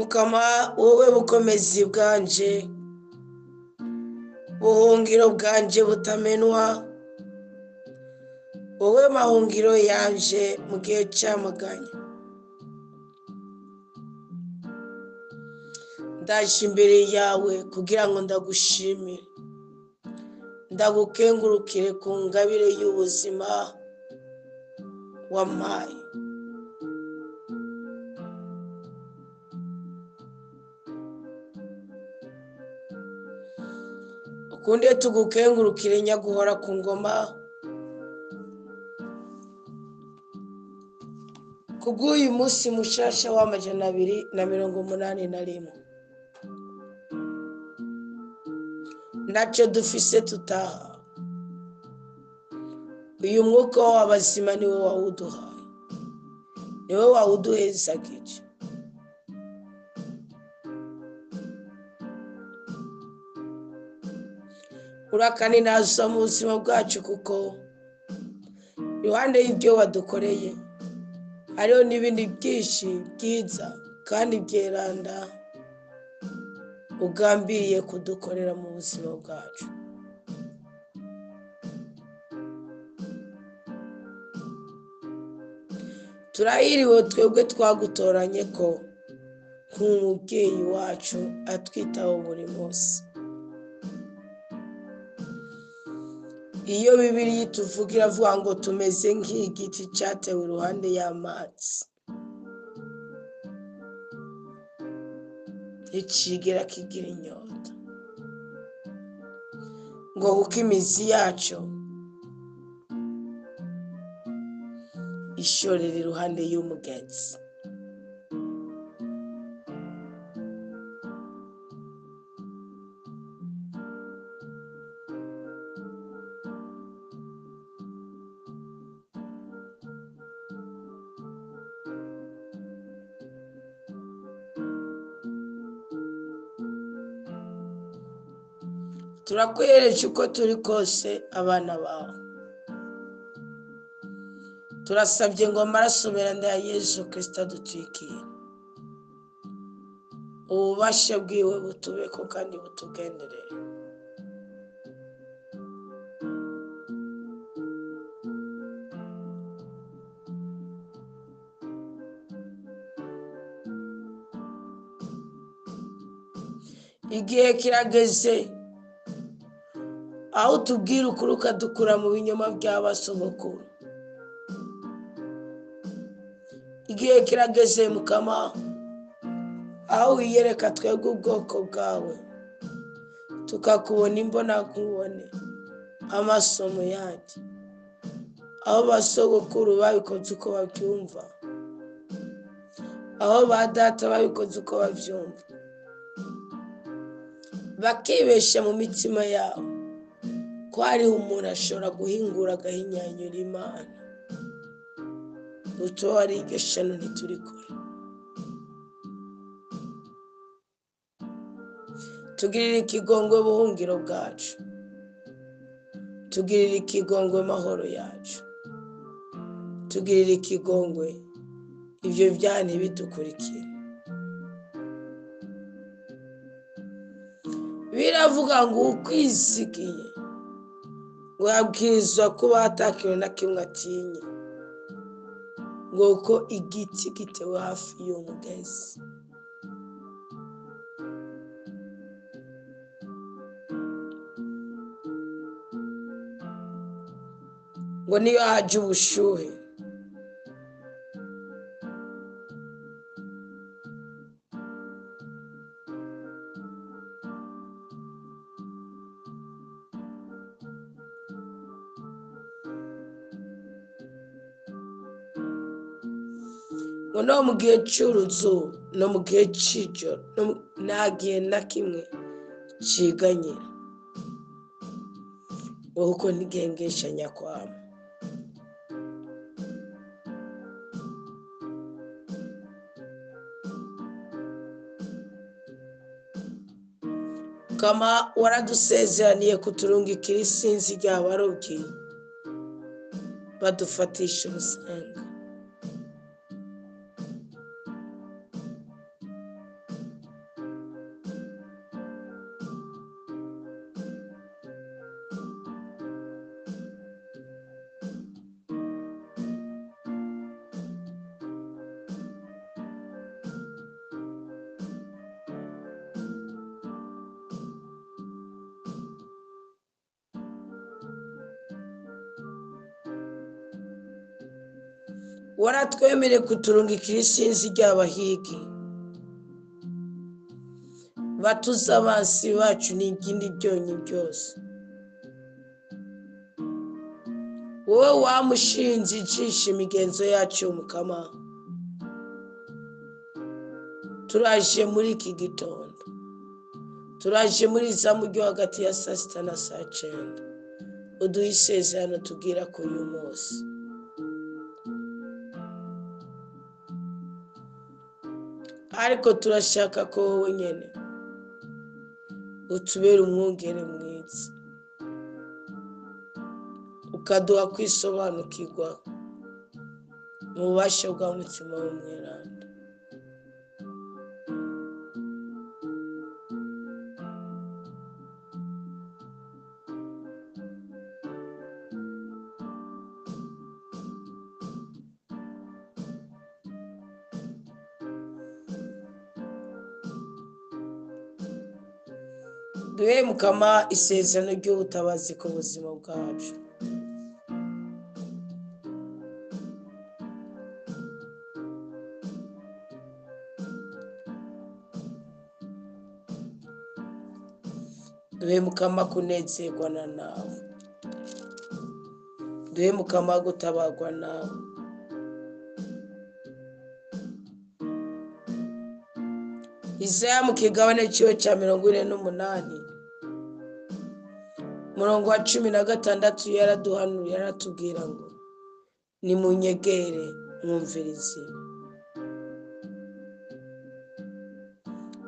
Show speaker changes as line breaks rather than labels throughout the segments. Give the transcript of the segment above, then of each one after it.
Mukama, wowe bukomezi bwanje, buhungiro bwanje butamenwa, wowe mahungiro yanje mu gihe cy'amaganya. Ndaje imbere yawe kugira ngo ndagushimire, ndagukengurukire ku ngabire y'ubuzima wampaye. Ukunde tugukengurukire nyaguhora ku ngoma, kubw'uyu munsi mushasha wa 281. Ntacyo dufise tutaha, uyu mwuka w'abazima niwe wawuduhaye, niwe wawuduhezagije. Urakaninaza mu buzima bwacu, kuko iruhande y'ibyo wadukoreye hariho n'ibindi byinshi byiza kandi byeranda ugambiriye kudukorera mu buzima bwacu. Turahiriwe twebwe twagutoranye ko nk'umubyeyi wacu atwitaho buri munsi. Iyo Bibiliya ituvuga iravuga ngo tumeze nk'igiti cyatewe iruhande y'amazi, nticigera kigira inyota, ngo kuko imizi yacyo ishorera iruhande y'umugezi. Turakwereje uko turi kose abana bawe, turasabye ngo amaraso meranda ya Yesu Kristo adutwikire, ububasha bwiwe butubeko kandi butugenderere. Igihe kirageze aho utubwira ukuri ukadukura mu binyoma by'abasogokuru. Igihe kirageze Mukama aho wiyereka twebwe ubwoko bwawe, tukakubona imbonakubone amasomo yandi, aho basogokuru babikoze uko babyumva, aho ba data babikoze uko babyumva, bakibesha mu mitima yabo ko hariho umuntu ashobora guhingura agahinyanyura Imana. Uto ari iryo shano ntiturikore. Tugirire ikigongwe buhungiro bwacu, tugirire ikigongwe mahoro yacu, tugirire ikigongwe ibyo byaha ntibidukurikire. Biravuga ngo ukwizigiye ngo yabwirizwa kuba atakintu na kimwe atinye, ngo uko igiti gitewe hafi y'umugezi. Ngo niyo haje ubushuhe ngo no mu gihe cy'uruzuba, no mu gihe cy'ijoro, nta gihe na kimwe ciganyira, ngo kuko ntigengesha nyakwama. Kama waradusezeraniye kuturungikira isinzi ry'abarobyi badufatisha urusenga. Waratwemereye kuturungikira isinzi ry'abahigi batuze abansi bacu n'igindi byonyi byose. Wowe wamushinze ijisho imigenzo yacu Mukama, turaje muri iki gitondo, turaje muri izamu ryo hagati ya saa 6 na saa 9, uduhe isezerano tubwira ko uyu munsi. Ariko turashaka ko wowe nyene utubera umwungere mwiza, ukaduha kwisobanukirwa mu bubasha bwa Mutima w'Umweranda. Duhe Mukama isezerano ry'ubutabazi ku buzima bwacu. Duhe Mukama kunezerwa na nawe, duhe Mukama gutabarwa nawe. Isaya mu kigabane ciwe ca 48 murongo wa 16 yaraduhanuye, yaratubwira ngo nimunyegere mwumvirize.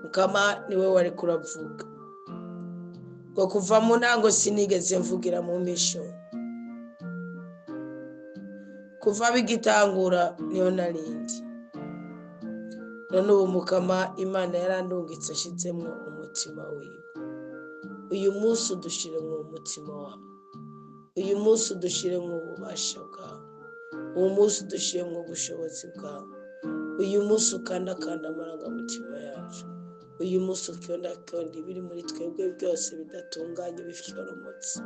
Mukama niwe wari kuravuga ngo kuva mu ntango sinigeze mvugira mu mpisho, kuva bigitangura niyo narindi. None ubu Mukama Imana yarandungitse ashizemwo umutima wiwe. Uyu munsi udushiremwo umutima wawe, uyu munsi udushiremwo ububasha bwawe, uyu munsi udushiremwo ubushobozi bwawe, uyu munsi ukandakanda amarangamutima yacu, uyu munsi ukondakonda ibiri muri twebwe byose bidatunganye bifyoromotse.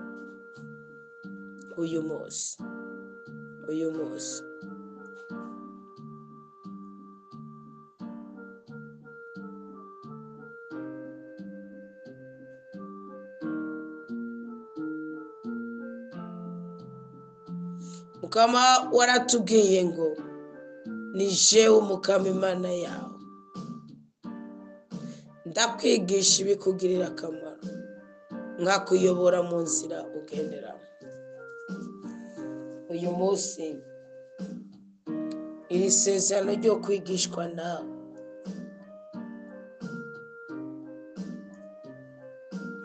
Uyu munsi, uyu munsi. Mukama waratubwiye ngo ni jewe Mukama Imana yawe, ndakwigisha ibikugirira akamaro, nkakuyobora mu nzira ugenderamo. Uyu munsi iri sezerano ryo kwigishwa nawe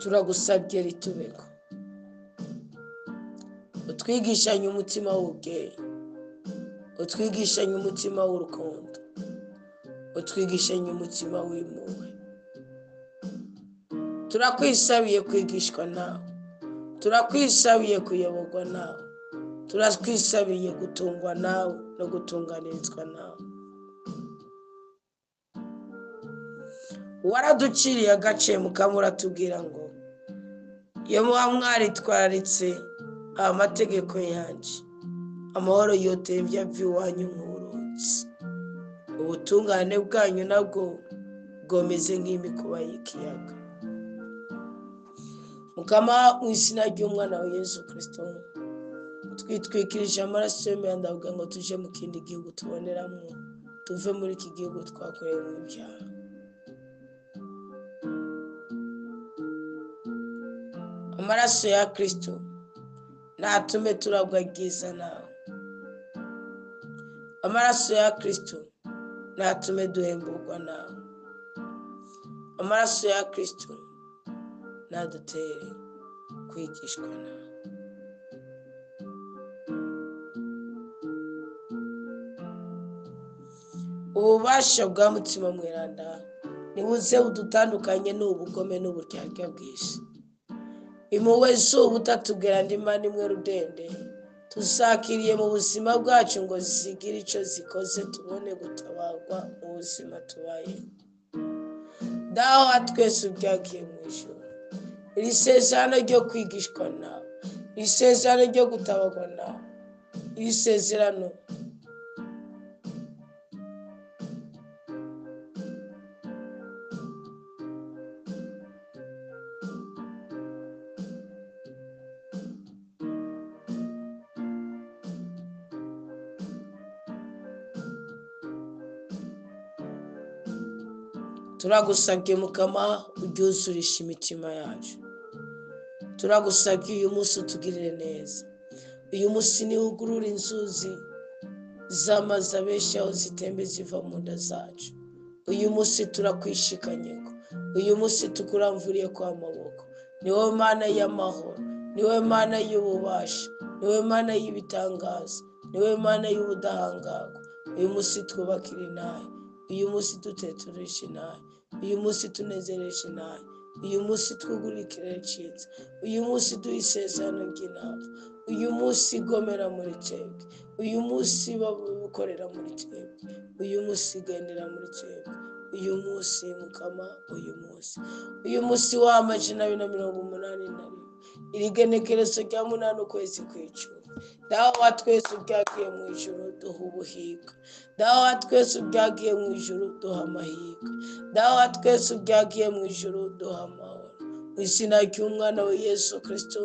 turagusabye ritubeko, utwigishanye umutima w'ubwenge, utwigishanye umutima w'urukundo, utwigishanye umutima w'impuhwe. Turakwisabiye kwigishwa nawe, turakwisabiye kuyoborwa nawe, turakwisabiye gutungwa nawe no gutunganirizwa nawe. Waraduciriye agace Mukama, uratubwira ngo iyo muba mwaritwararitse amategeko yanje, amahoro yotembye ava iwanyu nk'uruzi, ubutungane bwanyu nabwo bwomeze nk'imikuba y'ikiyaga. Mukama, mu izina ry'umwana wa Yesu Kristo, twitwikirije amaraso y'imyanda kugira ngo tuje mu kindi gihugu tuboneramwo, tuve muri iki gihugu twakoreyemo ibyaha. Amaraso ya Kristo natume turabwa bwiza nawe. Amaraso ya Kristo natume duhemburwa nawe. Amaraso ya Kristo nadutere kwigishwa nawe. Ububasha bwa Mutima Mweranda nibuze budutandukanye n'ubugome n'uburyarya bw'isi. Impuhwe z'ubutatubwira ndima nimwe rudende tuzakiriye mu buzima bwacu ngo zigire ico zikoze, tubone gutabarwa mu buzima tubaye. Dawe wa twese ubyagiye mu ijuru, iri sezerano ryo kwigishwa nawe, iri sezerano ryo gutabarwa nawe, iri sezerano Turagusabye Mukama uryuzurisha imitima yacu. Turagusabye uyu munsi utugirire neza. Uyu munsi ni ugurura inzuzi z'amazi abeshaho zitembe ziva mu nda zacu. Uyu munsi turakwishikanyeko. Uyu munsi tukuramvuriye kwa maboko. Ni wowe Mana y'amahoro, ni wowe Mana y'ububasha, ni wowe Mana y'ibitangaza, ni wowe Mana y'ubudahangarwa. Uyu munsi twubakira intahe, uyu munsi duteturisha intahe, uyu munsi tunezeresha intahe, uyu munsi twugurura ikirere cyiza, uyu munsi duha isezerano ry'inama, uyu munsi gomera muri twebwe, uyu munsi babukorera muri twebwe, uyu munsi gendera muri twebwe, uyu munsi Mukama, uyu munsi wa 281, iri genekerezo rya 8 ukwezi kw'icumi. Dawe wa twese ubyagiye mu ijuru duha ubuhiga, Dawe wa twese ubyagiye mu ijuru duha amahirwe, Dawe wa twese ubyagiye mu ijuru duha amahoro. Mu izina ry'umwana we Yesu Kristo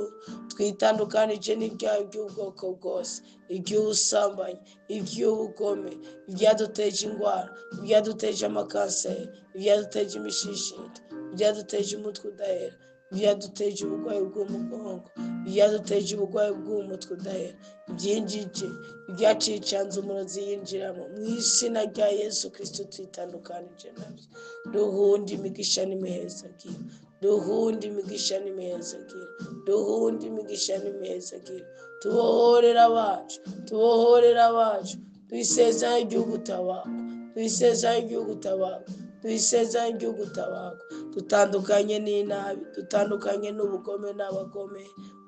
twitandukanije n'ibyaha by'ubwoko bwose, iby'ubusambanyi, iby'ubugome, ibyaduteje indwara, ibyaduteje amakanseri, ibyaduteje imishishito, ibyaduteje umutwe udahera, ibyaduteje uburwayi bw'umugongo, ibyaduteje uburwayi bw'umutwe udahera, ibyinjije, ibyacicanze umurozi yinjiramo. Mu izina rya Yesu Kristo twitandukanije nabyo. Duhunde imigisha n'imihezagiro, duhunde imigisha n'imihezagiro, duhunde imigisha n'imihezagiro. Tubohorera abacu, tubohorera abacu, duisezerano ry'ugutabagwa, duisezerano ry'ugutabagwa, duisezerano ry'ugutabagwa. Dutandukanye n'inabi, dutandukanye n'ubugome n'abagome,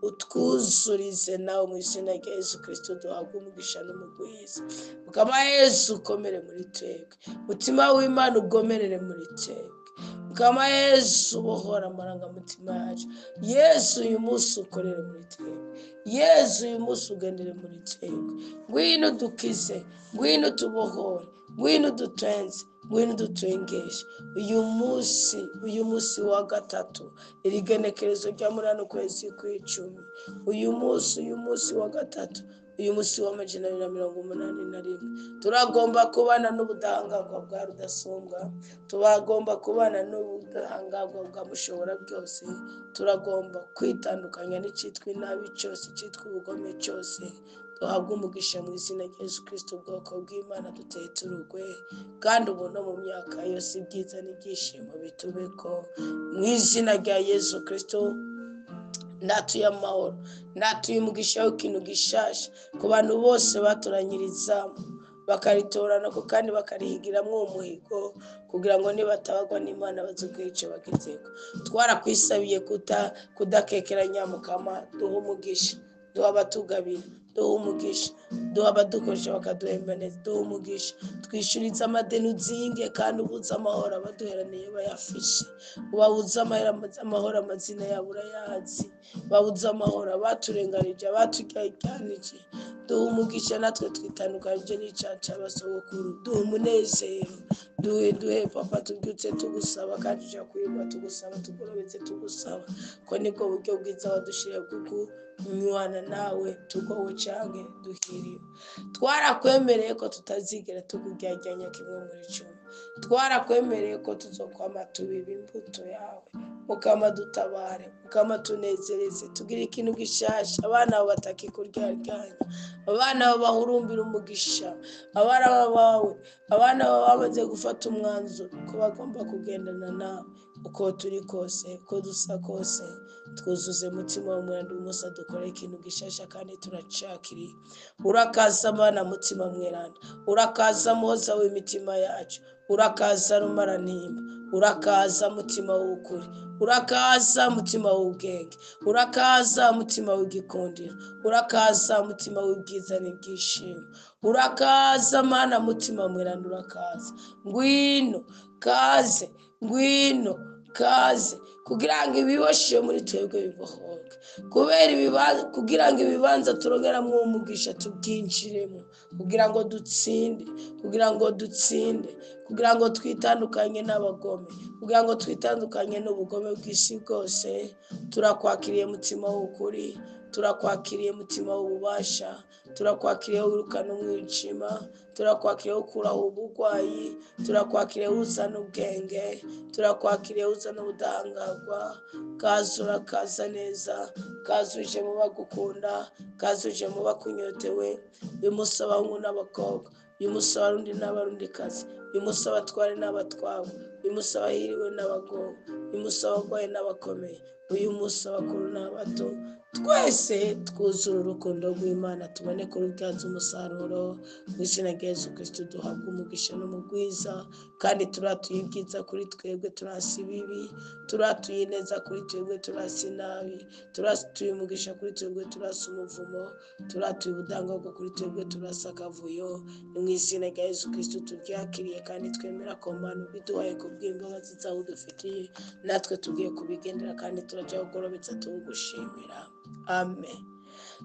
utwuzurize nawe mu izina rya Yesu Kristo duhabwe umugisha n'umugwiza. Mukama Yesu ukomere muri twebwe, mutima w'Imana ugomerere muri twebwe. Mukama Yesu ubohora amarangamutima yacu. Yesu uyu munsi ukorere muri twebwe, Yesu uyu munsi ugendere muri twebwe. Ngwino dukize, ngwino tubohore, ngwino dutwenze, ngwino dutwengeshe. Uyu munsi wa gatatu, iri genekerezo rya 8 ukwezi kw'icumi, uyu munsi wa gatatu, uyu munsi wa 281, turagomba kubana n'ubudahangarwa bwa Rudasumbwa, turagomba kubana n'ubudahangarwa bwa Mushobora byose, turagomba kwitandukanya n'icyitwa inabi cyose, icyitwa ubugome cyose. Duhabwe umugisha mu izina rya Yesu Kristo. Ubwoko bw'Imana duteye turugwe, kandi ubu no mu myaka yose ibyiza n'ibyishimo bitubeko mu izina rya Yesu Kristo. Natuye amahoro, natuye umugisha w'ikintu gishasha ku bantu bose batoranyirizamu bakaritorana ko kandi bakarihigiramwo umuhigo, kugira ngo nibatabagwa n'Imana bazogira ico bagezeko. Twarakwisabiye kudakekeranya Mukama, duha umugisha, duha abatugabira, duha umugisha, duha abadukoresha bakaduhemba neza, duha umugisha, twishurize amadeni uzinge kandi ubuze amahoro abaduheraniye bayafishe, ubabuze amahoro amazina yabo urayazi, babuze amahoro abaturenganije, abatujyanije. Duha umugisha natwe twitandukanije n'icyaha cy'abasogokuru, duha umunezero, duhe papa, tubyutse tugusaba kandi tuja kwirwa tugusaba, tugorobetse tugusaba, ko nibwo buryo bwiza wadushiriye bwo kunywana nawe tugowe canke duhiriwe. Twarakwemereye ko tutazigera tukuryarya kimwe muri cumi, twarakwemereye ko tuzokwama tubiba imbuto yawe. Mukama dutabare, Mukama tunezereze, tugire ikintu gishasha, abana bawe batakikuryarya, abana bawe bahurumbira umugisha, abana bawe, abana bawe bamaze gufata umwanzuro ko bagomba kugendana nawe uko turi kose, uko dusa kose. Twuzuze mutima w'umwanda umunsi dukore ikintu gishasha kandi turacakiriye. Urakaza Mana mutima mweranda, urakaza muhoza w'imitima yacu, urakaza rumarantimba, urakaza mutima w'ukuri, urakaza mutima w'ubwenge, urakaza mutima w'igikundiro, urakaza mutima w'ubwiza n'ibyishimo, urakaza Mana mutima mweranda, urakaza. Ngwino kaze, ngwino kaze, Kugira ngo ibiboshe muri twebwe bibohoke, kubera kugira ngo ibibanza turongeramwo umugisha tubyinjiremo, kugira ngo dutsinde, kugira ngo dutsinde, kugira ngo twitandukanye n'abagome, kugira ngo twitandukanye n'ubugome bw'isi bwose. Turakwakiriye mutima w'ukuri, turakwakiriye mutima w'ububasha, turakwakiriye wirukana umwijima, turakwakiriye ukuraho uburwayi, turakwakiriye uzana ubwenge, turakwakiriye uzana ubudahangarwa. Kaza urakaza neza, kaza uje mu bagukunda, kaza uje mu bakunyotewe. Uyu munsi abahungu n'abakobwa, uyu munsi abarundi n'abarundikazi, uyu munsi abatware n'abatwabo, uyu munsi abahiriwe n'abagowe, uyu munsi abarwayi n'abakomeye, uyu munsi abakuru n'abato, twese twuzure urukundo rw'Imana, tubone kurubyaza umusaruro. Mu izina rya Yesu Kristo duhabwe umugisha n'umugwiza, kandi turatuye ibyiza kuri twebwe, turasi ibibi, turatuye ineza kuri twebwe, turasi nabi, turatuye umugisha kuri twebwe, turasi umuvumo, turatuye ubudahangarwa kuri twebwe, turasi akavuyo. Ni mu izina rya Yesu Kristo tubyakiriye kandi twemera ko Mana ubiduhaye kubw'imbabazi zawe udufitiye, natwe tugiye kubigendera kandi turajya kugorobetsa tugushimira. Amen.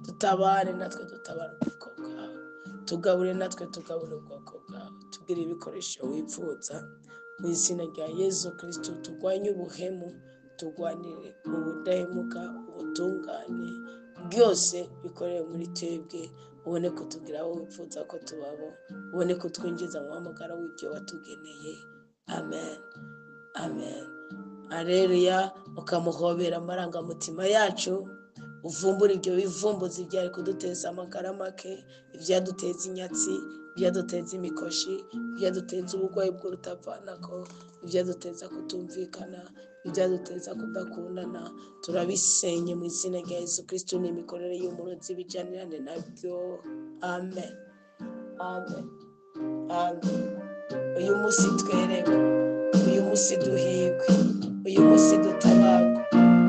Dutabare natwe dutabare ubwoko bwawe, tugabure natwe tugabure ubwoko bwawe, tugire ibikoresho wifuza. Mu izina rya Yesu Kristo turwanye ubuhemu, turwanire ubudahemuka, ubutungane, byose bikorewe muri twebwe. Ubone kutugira aho wifuza ko tubabo, ubone kutwinjiza mu muhamagaro w'ibyo watugeneye. Amen, amen. Aleluya. Ukamuhobera amarangamutima yacu, uvumbura ibyo bivumbuzi byari kuduteza amagara make, ibyaduteza inyatsi, ibyaduteza imikoshi, ibyaduteza uburwayi bw'urutavanako, ibyaduteza kutumvikana, ibyaduteza kudakundana. Turabisenye mu izina rya Yesu Kristo n'imikorere y'umurozi bijyanirane nabyo. Amen, amen, amen. Uyu munsi twerekwe, uyu munsi duhigwe, uyu munsi dutabarwe,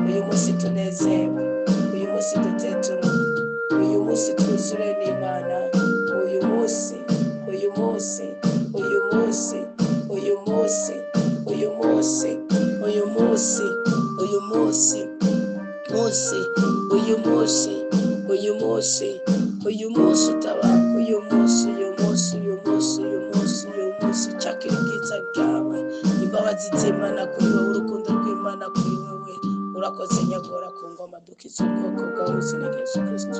uyu munsi tunezerwe, uyu munsi duteturwe, uyu munsi twuzure n'Imana. Uyu munsi, uyu munsi, uyu munsi, uyu munsi, uyu munsi, uyu munsi, uyu munsi, munsi, uyu munsi, uyu munsi, uyu munsi utabarwe, uyu munsi, uyu munsi, uyu munsi, uyu munsi, uyu munsi. Cakira ubwiza bwawe, imbabazi z'Imana kuri wowe, urukundo rw'Imana kuri wowe. Urakoze nyagora ku ngoma, dukize ubwoko bwawe mu izina rya Yesu Kristo.